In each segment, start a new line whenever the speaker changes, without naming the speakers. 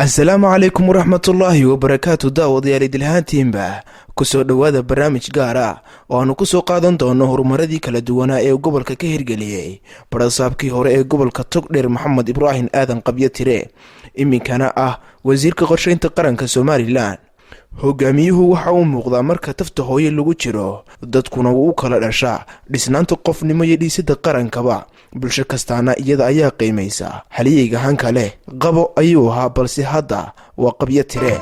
Asalaamu calaykum waraxmatullaahi wabarakaatu. Daawadayaal, idilhaantiinba kusoo dhowaada barnaamij gaar ah oo aanu kusoo qaadan doono horumaradii kala duwanaa ee gobolka ka hirgeliyey barasaabkii hore ee gobolka Togdheer, Maxamed Ibraahim Aadan Qabyo Tire, iminkana ah wasiirka qorsheynta qaranka Somaliland. Hogaamiyuhu waxa uu muuqdaa marka tafta hooye lagu jiro, dadkuna wuu u kala dhashaa dhisnaanta qofnimo iyo dhiisida qarankaba. Bulsho kastaana iyada ayaa qiimaysa haliyeyga hanka leh. Qabo ayuu ahaa, balse hadda waa Qabyo Tire.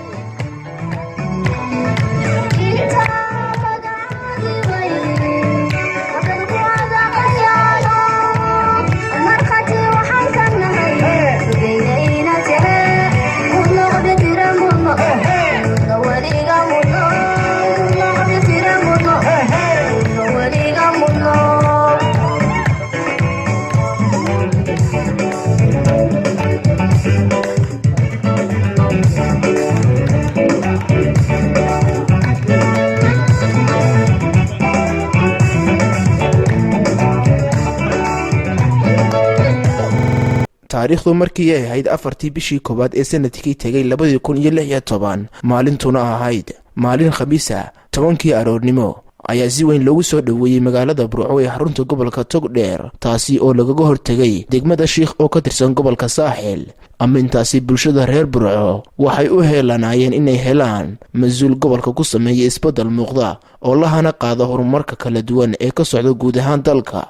Taariikhdu markii ay ahayd 4-tii bishii koowaad ee sanadkii tegay 2016, maalintuna ahayd maalin Khamiisa, 10-kii aroornimo ayaa si weyn loogu soo dhoweeyey magaalada Burco ee xarunta gobolka Togdheer, taasi oo lagaga hortegay degmada Shiikh oo ka tirsan gobolka Saaxil. Ama intaasi bulshada reer Burco waxay u heelanaayeen inay helaan mas-uul gobolka ku sameeya isbeddel muuqda oo lahana qaada horumarka kala duwan ee ka socda guud ahaan dalka.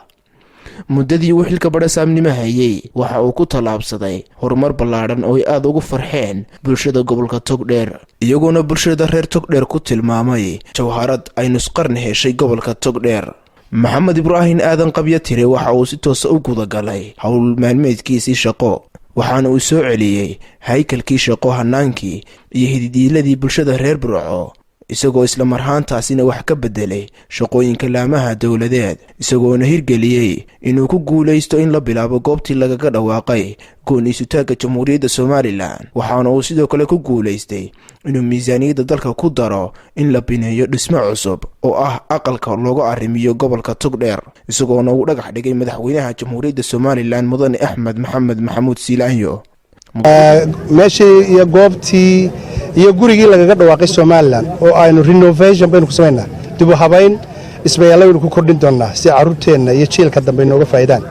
Muddadii uu xilka badhasaabnimo hayey waxa uu ku tallaabsaday horumar ballaadhan oo ay aada ugu farxeen bulshada gobolka Togdheer, iyagoona bulshada reer Togdheer ku tilmaamay jawharad ay nusqarni heshay gobolka Togdheer. Maxamed Ibraahim Aadan Qabyo Tire waxa uu si toosa u gudagalay howl maalmeedkiisii shaqo, waxaana uu soo celiyey haykalkii shaqo, hanaankii iyo hididiiladii bulshada reer Burco, isagoo isla marhaantaasina wax ka beddelay shaqooyinka laamaha dowladeed, isagoona hirgeliyey inuu ku guulaysto in la bilaabo goobtii lagaga dhawaaqay goon-iisutaagga Jamhuuriyadda Somaliland. Waxaana uu sidoo kale ku guulaystay inuu miisaaniyadda dalka ku daro in la bineeyo dhismo cusub oo ah aqalka looga arrimiyo gobolka Togdheer, isagoona uu dhagax dhigay madaxweynaha Jamhuuriyadda Somaliland, Mudane Axmed Maxamed Maxamuud Siilaanyo.
Meeshii iyo goobtii iyo gurigii lagaga dhawaaqay Somaliland oo aynu renovation baynu ku samaynaa, dib u habayn, dhismayaalla baynu ku kordhin doonnaa si carruurteenna iyo jiilka dambe inooga faa'idaan.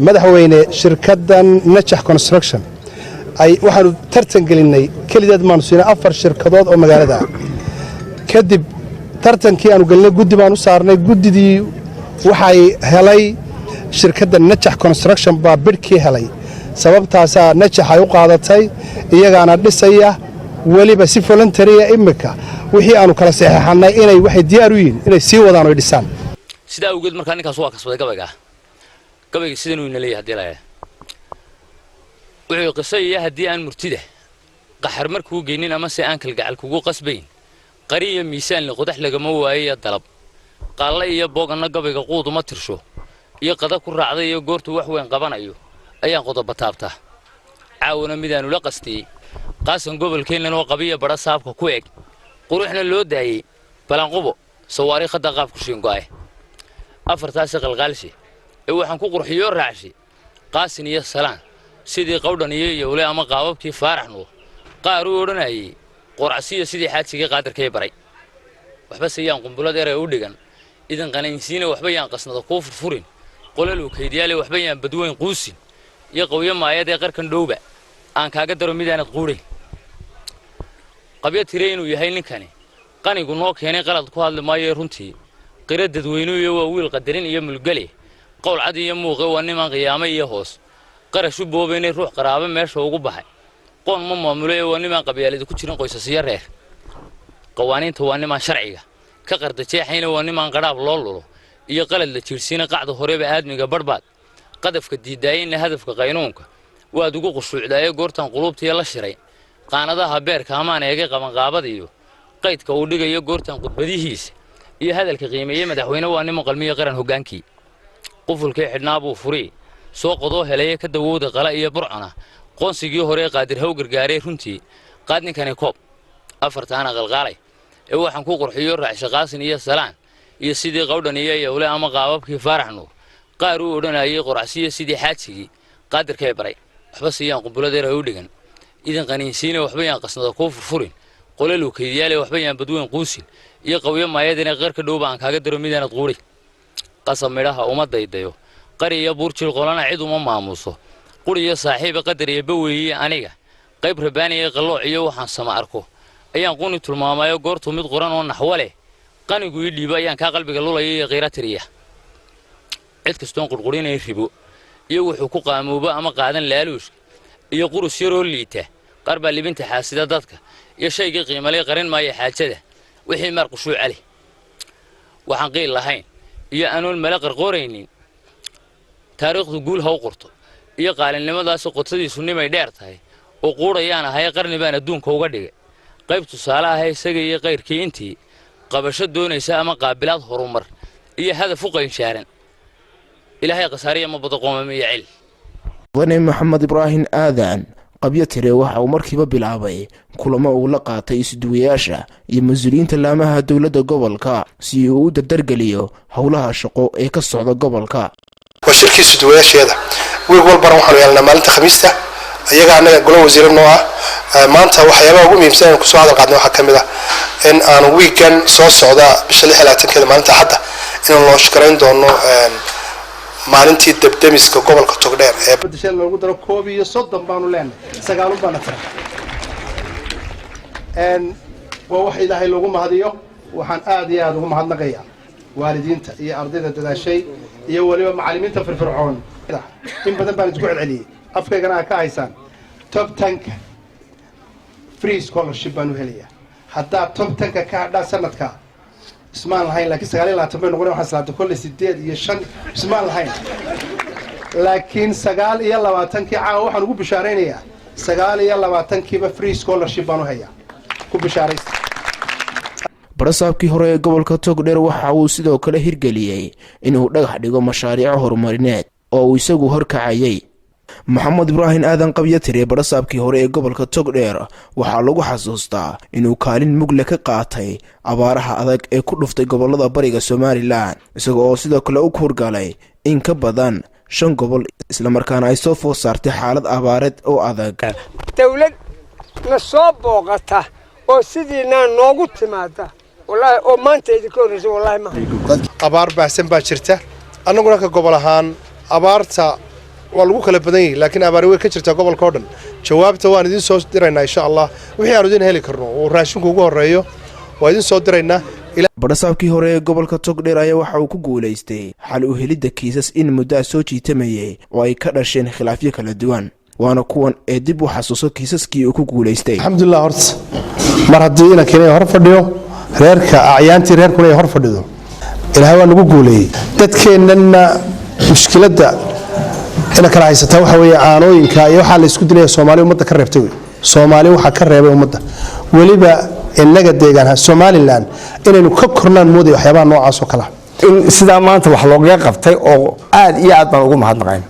Madaxweyne, shirkaddan Najax Construction ay waxaannu tartan gelinnay, kelideed maanu siinay, 4 shirkadood oo magaalada ah. Kadib tartankii aanu gelinay, guddi baan u saarnay. Guddidii waxay helay shirkadda Najax Construction baa bidhkii helay. Sababtaasaa Najax ay u qaadatay, iyagaana dhisaya, weliba si voluntary ah. Iminka wixii aanu kala saxeexannay inay waxay diyaar u yihiin inay sii wadaan oy dhisaan.
Sidaa awgeed markaa ninkaas waa kasbaday gabaygaa. Gabayga sidanuu ina leeyahay hadii layaa wuxuu qisayaya: haddii aan murtida qaxar markuu geynin ama se aan kalgacal kugu qasbayn, qari iyo miisaanle qodax lagama waayo dalab qaalle iyo booganna gabayga quuduma tirsho iyo qada ku raacday iyo goortuu wax weyn qabanayo ayaan qodoba taabtaa. Caawana midaanu la qastiyey qaasan gobolkeennan oo qabiya badha saabka ku eg, quruxna loo daayey balanqubo sawaariikhadda qaabku shiingo'ay afartaasi qalqaalshe ee waxaan ku qurxiyoo raacshay Qaasin iyo Salaan, sidii Qawdhan iyo Yowle ama qaababkii Faarax Nuur qaar uu odhanayey, qoracsiyo sidii xaajigii Qaadirkay baray. Waxba se yaan qumbulad erey u dhigan idin qanaynsiina, waxba yaan qasnada kuu furfurin, qolaluu kaydyaale, waxba yaan badweyn quusin iyo qawyo maayadee qarkan dhowba aan kaaga daro midaanad quudhayn. Qabyo Tire inuu yahay ninkani qanigu noo keenay qalad ku hadli maayo. Runtii qira dadweynuuyo waa wiil qadarin iyo mulgale, qowl cad iyo muuqe, waa niman qiyaame iyo hoos qarash u boobaynay, ruux qaraabo meesha ugu baxay qoon ma maamulo. Waa nimaan qabyaalada ku jirin qoysasiyo reer, qawaaniinta waa nimaan sharciga ka qardajeexayna, waa nimaan qadhaab loo lulo iyo qalad la jiirsiina. Qacda horeba aadmiga barhbaad qadafka diidaayeyna, hadafka qaynuunka waad ugu qushuucdaaye. Goortan quluubtiya la shiray qaanadaha beerka amaan eegay qabanqaabada iyo qaydka uu dhigayo, goortan khudbadihiisa iyo hadalka qiimeeye, madaxweyne waa niman qalmiyo qaran hoggaankii qufulkii xidhnaa buu furi soo qodoo helaya ka dawowda qala iyo Burcona qoonsigii hore Qaadir haw gargaaray. Runtii qaad ninkani koob afartaana qalqaalay ee waxaan ku qurxiyo raacsha Qaasin iyo Salaan iyo sidii Qawdhan iyo Yowle ama qaababkii Faarax Nuur qaar uu odhanayay, qoracsiyo sidii xaajigii Qaadirkay baray. Waxba siiyaan qumbuladeer ay u dhigan Idin qaniinsiine, waxba yaan qasnada kuu furfurin. Qolalu kaydiyaale, waxba yaan badweyn quusin. Iyo qawyo maayadina qarka dhowba aan kaaga daro midaanad quuri. Qasab midhaha uma daydayo. Qari iyo buurjir qolana cid uma maamuuso. Quri iyo saaxiiba qadar iyo baweeye. Aniga qayb rabaaniya, qallooc iyo waxaan sama arko ayaan quni tilmaamayo. Goortuu mid qoran oo naxwo leh qanigu ii dhiibo ayaan kaa qalbiga lulaya iyo qiira tiriya. Cid kastoon qurqurinaya ribo iyo wuxuu ku qaamoobo ama qaadan laaluushka iyo qurus yaroo liita. Qaar baa libinta xaasida dadka iyo shaygii qiimalay qarin maayo xaajada wixii maar qushuuca leh. Waxaan qiil lahayn iyo anoon male qarqooraynin taariikhdu guul ha u qorto. Iyo qaalinimadaasi qotadiisu nimay dheer tahay oo quudhayaan ahay. Qarni baan adduunka uga dhigay qayb tusaale ah isaga iyo qayrkii intii qabasho doonaysa ama qaabilaad horumar iyo hadaf u qaynshaaran. Ilaahay khasaariya ma bado qoomame iyo cil.
Mudane Maxamed Ibraahim Aadan Qabyatire waxa uu markiiba bilaabay kulamo uu la qaatay isuduwayaasha iyo mas-uuliyiinta laamaha dowladda gobolka si uu u dardargeliyo howlaha shaqo ee ka socda gobolka.
Waa shirkii isuduwayaasheeda. Wiig walbana waxaanu yeelnaa maalinta Khamiista iyaga annaga golo wasiiro noo ah. Maanta waxyaabaha ugu muhiimsan aan kusoo hadal qaadnay waxaa ka mid ah in aanu wiigan soo socda, bisha 26-keeda, maalinta Axadda, inaan launch garayn doono maalintii debdemiska gobolka Togdheer ee bedeshada loogu daro. 31 baanu leenahay, sagaalun baana tira. Waa wax Ilaahay loogu mahadiyo. Waxaan aad iyo aada ugu mahadnaqayaa waalidiinta iyo ardayda dadaashay iyo weliba macallimiinta firfircoon. In badan baan isku celceliyey, afkaygana aa ka haysaan. Top 10-ka free scholarship baan u helayaa haddaad top 10-ka ka hadhaa sanadka. Ismaan lahayn, laakiin 29 bay noqon. Waxaan islaatay kolley sideed iyo shan, ismaan lahayn, laakiin 29-kii caawa waxaan ugu bishaaraynayaa 29-kiiba free scholarship baan u hayaa. Ku bishaaraysta.
Barasaabkii hore ee gobolka Togdheer waxa uu sidoo kale hirgeliyey inuu dhagax dhigo mashaariico horumarineed oo uu isagu horkacayay. Maxamed Ibraahim Aadan Qabyatire, barasaabkii hore ee gobolka Togdheer, waxaa lagu xasuustaa inuu kaalin mugle ka qaatay abaaraha adag ee ku dhuftay gobolada bariga Somaliland, isaga oo sidoo kale u kuurgalay in ka badan shan gobol, islamarkaana ay soo food saartay xaalad abaareed oo adag.
Dawlad na soo booqata oo sidiinaa noogu timaada, wallaahi, oo maanta idinka horreysa, wallaahi ma.
Abaar baahsan baa jirta. Annaguna ka gobol ahaan abaarta waa lagu kala badan yahay, laakiin abaari way ka jirtaa gobolka oo dhan. Jawaabta waan idiin soo diraynaa, insha Allah. Wixii aanu idin heli karno oo raashinku ugu horreeyo waa idin soo diraynaa.
Badhasaabkii hore ee gobolka Togdheer ayaa waxa uu ku guulaystay xal u helidda kiisas in muddaa soo jiitamayay oo ay ka dhasheen khilaafyo kala duwan. Waana kuwan ee dib u xasuuso kiisaskii uu ku guulaystay.
Alxamdulilah. Horta mar haddii inankiina hor fadhiyo reerka, acyaantii reerkuna ay hor fadhido, Ilaahay waa nagu guuleeyey. Dadkeennanna mushkiladda ina kala haysataa waxa weeye caanooyinka iyo waxaa la isku dilaya. Soomaali ummadda ka reebtay wey. Soomaali waxaa ka reebay ummadda, weliba innaga deegaanha Somaliland, inaynu ka kornaan moodaya waxyaabaha noocaas oo kale ah.
In sidaa maanta wax loogaga qabtay oo aad iyo aad baan ugu mahadnaqayn.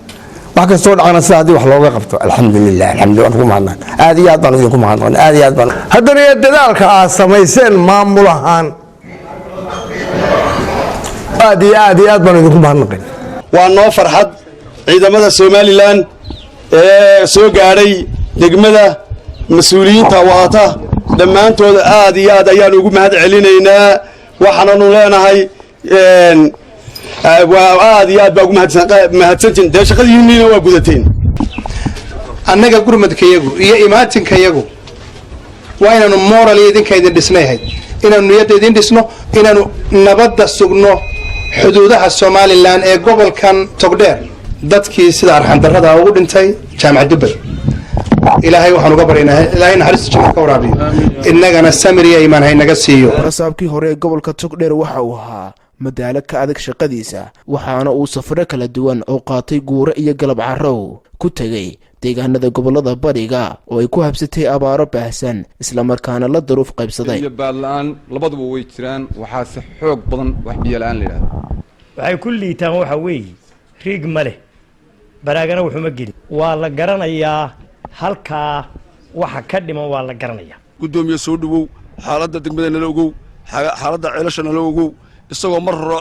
Wax kastoo dhacana sida haddii wax looga qabto, alxamdulilah, alxamdulilah, waan ugu mahadnaqan. Aad iyo aad baan idinku mahadnaqan, aad iyo aad baan.
Haddana iyo dadaalka aad samayseen maamul ahaan, aad iyo aad iyo aad baan idinku mahadnaqin.
Waa noo farxad ciidamada Somaliland ee soo gaadhay degmada, mas-uuliyiinta wadata dhammaantooda aad iyo aad ayaan ugu mahad celinaynaa. Waxaananu leenahay waa aad iyo aad baa ugu mahadsantiin. Dee shaqadiinniina waa gudateen.
Annaga gurmadkayagu iyo imaatinkayagu waa inaanu moral idinka idin dhisnay ahayd, inaanu niyadda idin dhisno, inaanu nabadda sugno xuduudaha Somaliland ee gobolkan Togdheer. Dadkii sida arxandarrada ugu dhintay Jaamac Dubbad, Ilaahay waxaan uga baryaynaa Ilaahay naxariista janno ka waraabiyo, innagana samir iyo iimaan haynaga siiyo.
Barasaabkii hore ee gobolka Togdheer waxa uu ahaa madaalo ka adag shaqadiisa, waxaana uu safaro kala duwan oo qaatay guure iyo galab carrow ku tegay deegaanada gobolada bariga oo ay ku habsatay abaaro baahsan, islamarkaana la daruuf qaybsaday.
Iyo baad la'aan labaduba way jiraan. Waxaase xoog badan wax biyo la'aan la yidhahdo.
Waxay ku liitaan waxa weeye riig ma leh, baraagana wuxuma gelin. Waa la garanayaa halkaa waxa ka dhiman, waa la garanayaa.
Guddoomiye, soo dhowow. Xaaladda degmada nala ogow, xaaladda ceelasha nala ogow. Isagoo mar hore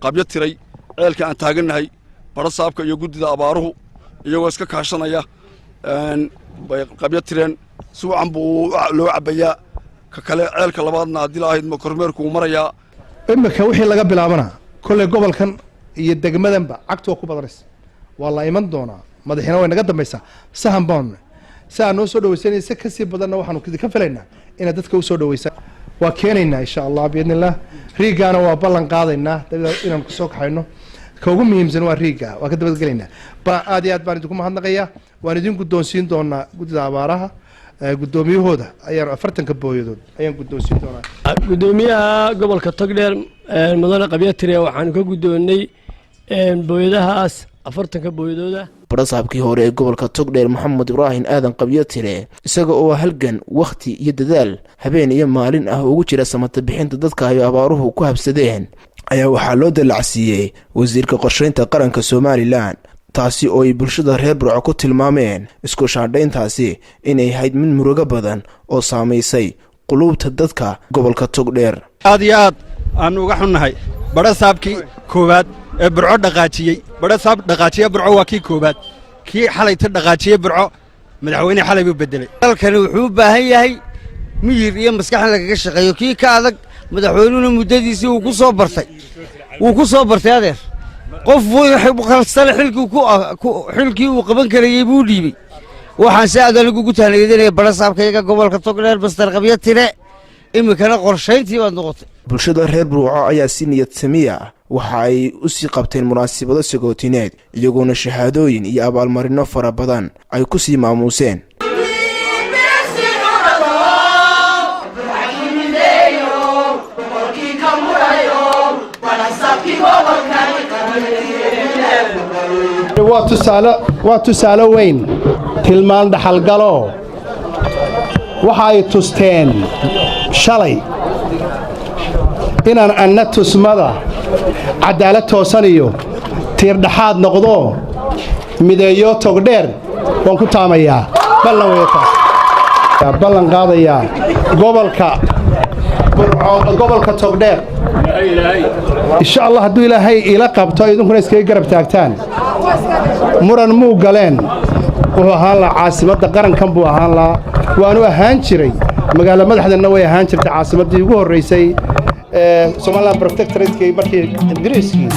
qabyo tiray ceelka aan taagannahay, barasaabka iyo guddida abaaruhu iyagoo iska kaashanaya. Bay qabyo tireen. Si wacan buu loo cabbayaa. Ka kale, ceelka labaadna, haddii la ahayd kormeerku uu marayaa.
Imika wixii laga bilaabana, kolley gobolkan iyo degmadanba cagtu waa ku badanaysa, waa la iman doonaa, madaxina way naga dambaysaa. Sahan baanu si aad noo soo dhawaysanaysa kasii badanna waxaanu ka filaynaa inaad dadka usoo dhaweysaan. Waa keenaynaa, insha Allah, biidni illah. Riigaana waa ballan qaadaynaa inaan kusoo kaxayno. Ka ugu muhiimsan waa riiga, waa ka dabadgelaynaa. Aad iyo aad baan idinku mahadnaqayaa. Waan idin guddoonsiin doonaa guddida abaaraha guddoomiyahooda ayaan 40-ka booyadood ayaan guddoonsiin doonaa.
Guddoomiyaha gobolka Togdheer, mudane Qabyatire, waxaanu ka guddoonnay booyadahaas, 40-ka booyadooda.
Barasaabkii hore ee gobolka Togdheer, Maxamed Ibraahim Aadan Qabyatire, isaga oo halgan, wakhti iyo dadaal habeen iyo maalin ah ugu jira samata bixinta dadka ay abaaruhu ku habsadeen, ayaa waxaa loo dallacsiiyey wasiirka qorsheynta qaranka Somaliland, taasi oo ay bulshada reer Burco ku tilmaameen isku shaandhayntaasi inay ahayd mid murugo badan oo saamaysay quluubta dadka gobolka Togdheer.
Aad iyo aad aanu uga xunnahay. Badhasaabkii koowaad ee Burco dhaqaajiyey, badhasaab dhaqaajiye Burco waa kii koowaad. Kii xalayta dhaqaajiyey Burco, madaxweyne xalay buu beddelay.
Dalkani wuxuu u baahan yahay miyir iyo maskax in lagaga shaqeeyo. Kii ka adag madaxweynuhuna muddadiisii wuu ku soo bartay, wuu ku soo bartay. Adeer, qof kalsale xilkii uu qaban karayey buu dhiibey. Waxaan si aad anigu ugu tahniyadanaya badhasaabkayaga gobolka Togdheer, Mister Qabyatire. Iminkana qorshayntii baad noqotay.
Bulshada reer Burco ayaa si niyad samiya waxa ay u sii qabteen munaasabado sagootineed, iyagoona shahaadooyin iyo abaalmarino fara badan ay ku sii maamuuseen.
Waa tusaale weyn, tilmaan dhaxalgalo. Waxa ay tusteen shalay inaan anna tusmada caddaalad toosan iyo tiirdhaxaad noqdo, mideeyo Togdheer. Waan ku taamayaa, ballan weetaas ballan qaadayaa gobolka Burco, gobolka Togdheer, insha Allah, hadduu Ilaahay ila qabto, idinkuna iskaga garab taagtaan. Muran muu galeen, wuxuu ahaan lahaa caasimadda qarankan buu ahaan lahaa, waanu ahaan jiray. Magaalo madaxdanna way ahaan jirtay, caasimaddii ugu horraysay ee Somaliland Protectorate-kii markii Ingiriiskii.